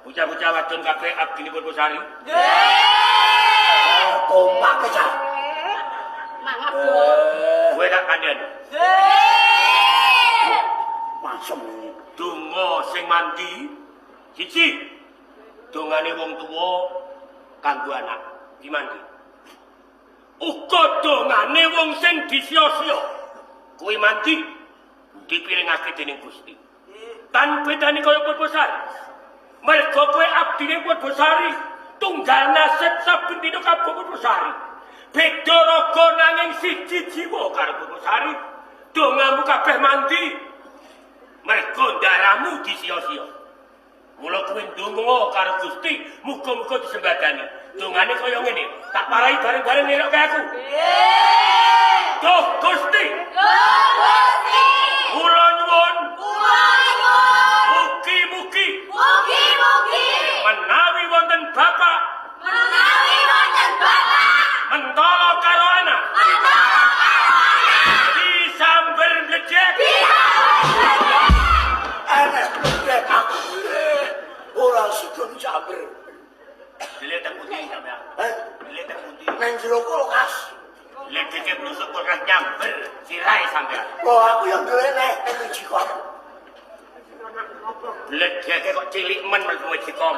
Bocah-bocah wadon kabeh abdine Purbosari. Nggih. Tompake cah. Mangap, Bu. Kowe tak kandhani. Nggih. Masem. Donga sing mandi siji. Dongane wong tuwa kanggo anak dimandi. Uga dongane wong sing disia-sia kuwi mandi dipiringake dening Gusti. Tan bedane kaya Purbosari. Mergo kowe abdine Purbosari, tunggal nasib saben dina kanggo Purbosari. Beda raga nanging siji jiwa karo Purbosari. Dongamu kabeh mandi. Mergo ndaramu disia-sia. Mula kuwi ndonga karo Gusti, muga-muga disembadani. Dongane kaya ngene, tak parai bareng-bareng nirokke aku. Nggih. Duh Gusti, Duh Gusti. Kula nyuwun Kula nyuwun mugi-mugi mugi-mugi menawi wonten bapak menawi wonten bapak mentala karo anak mentala karo anak disamber mledek. Enes bledek aku. Ora sida disamber. Dile teng pundi sampean? Eh, Dile teng pundi? nang jero kulkas. Ledeke blusuk kulkas nyamber sirahe sampean. Kok aku yang duwe neh nang Mejikom. Bledeke kok cilik men mlebu Mejikom.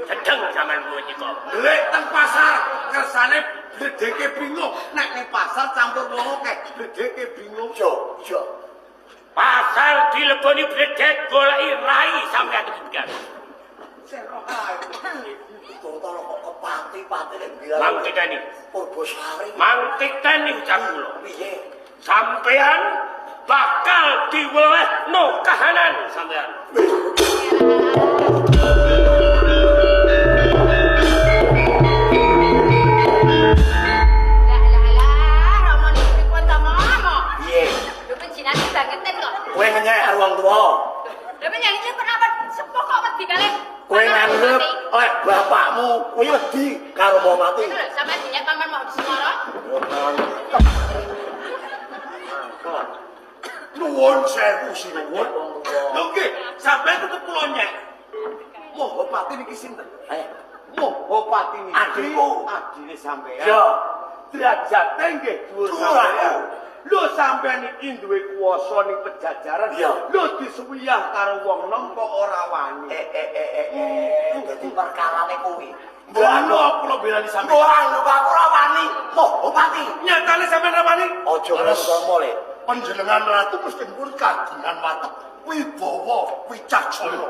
Sedeng sampean mlebu Mejikom. Lek teng pasar kersane bledeke bingung. Nek ning pasar campur wong akeh, bledeke bingung. Yo, yo. Pasar dileboni bledek goleki rai sampean iki biar. Totolo kok kepati-pati nek bilang. Mang titeni, Purbosari. mang titeni ucap kula. Piye? Sampean bakal diwelehno kahanan sampean. Lah lah lah, Rama niku pripun to, Mama? Piye? Lho penjinane bangeten kok. Kowe ngenyek karo wong tuwa. Lha penyanyi kenapa sepuh kok wedi kalih? Kowe nganggep lek bapakmu kuwi wedi karo mau mati. Lho, sampean dinyak paman mau disemara? Nuwun sewu sinuwun. Lho nggih, sampean tetep kula nyek. Mohopati niki sinten? Eh, Mohopati niki Adikku. Adine sampean. Yo. Derajate nggih dhuwur Dhuwur sampean. aku. Lho sampean iki duwe kuwasa ning pejajaran. Iya. Lho disuwiyah karo wong nom kok ora wani. Eh eh eh eh eh dadi perkarane kuwi. Mbok anu kula belani sampean. Mbok anu aku ora wani. Mohopati. Nyatane sampean ra wani. Aja ngono mole. Panjenengan ratu mesti nurut kagungan watek wibawa wicaksana.